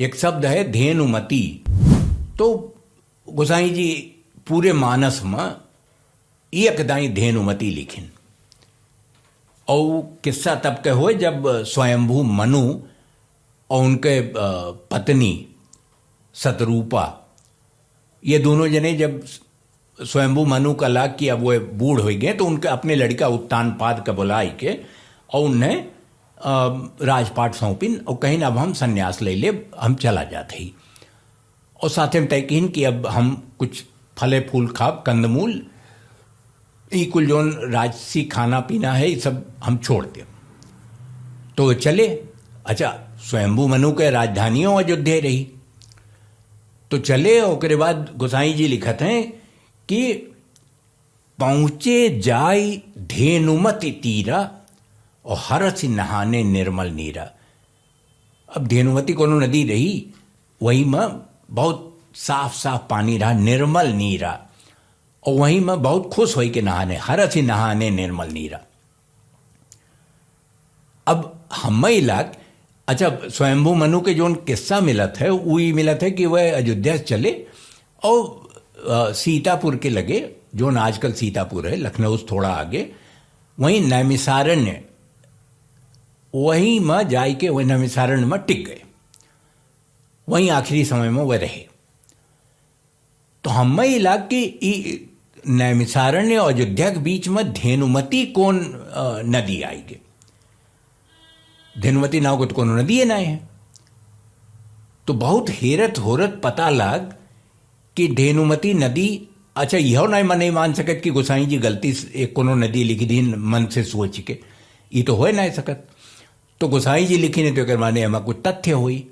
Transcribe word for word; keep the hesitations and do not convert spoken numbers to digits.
एक शब्द है धेनुमती। तो गोसाई जी पूरे मानस में एक दाई धेनुमती लिखिन। और किस्सा तब के होए जब स्वयंभू मनु और उनके, अ, पत्नी सतरूपा, ये दोनों जने जब स्वयंभू मनु का लाग कि अब वो बूढ़ हो गए, तो उनके अपने लड़का उत्तानपाद के बुलाई के और उन्हें, अ, राजपाट सौंपिन और कहिन, "अब हम संन्यास ले लेब, हम चला जात ही।" और साथे में तय किहिन कि अब हम कुछ फले फूल खाब, कंदमूल, ई कुल जौन राजसी खाना पीना है, ई सब हम छोड़ देब। तो चले। अच्छा, स्वयंभू मनु के राजधानियों अयोध्या रही, तो चले। ओकरे बाद गोसाई जी लिखत हैं कि पहुँचे जाई धेनुमती तीरा, और हरसि नहाने निर्मल नीरा। अब धेनुमती कोनो नदी रही, वही में बहुत साफ साफ पानी रहा, निर्मल नीरा, और वही में बहुत खुश होई के नहाने, हरसि नहाने निर्मल नीरा। अब हम इलाक, अच्छा, स्वयंभू मनु के जौन किस्सा मिलत है, वो ई मिलत है कि वह अयोध्या से चले और, अ, सीतापुर के लगे, जौन आजकल सीतापुर है, लखनऊ से थोड़ा आगे, वहीं नैमिषारण्य, वहीं में जाई के वहीं नैमिषारण्य में टिक गए, वहीं आखिरी समय में वह रहे। तो हमें इलाक कि ई नैमिषारण्य और अयोध्या के बीच में धेनुमती कौन, अ, नदी आएगी? धेनुमती नाव को तो कोनो नदी है ना है। तो बहुत हेरत होरत पता लाग कि धेनुमती नदी, अच्छा, यह नहीं, मैं नहीं मान सकत कि गोसाई जी गलती से एक कोनो नदी लिख दी मन से सोच के, ये तो हो नहीं सकत। तो गोसाई जी लिखी नहीं तो एकर माने एमा कुछ तथ्य होई।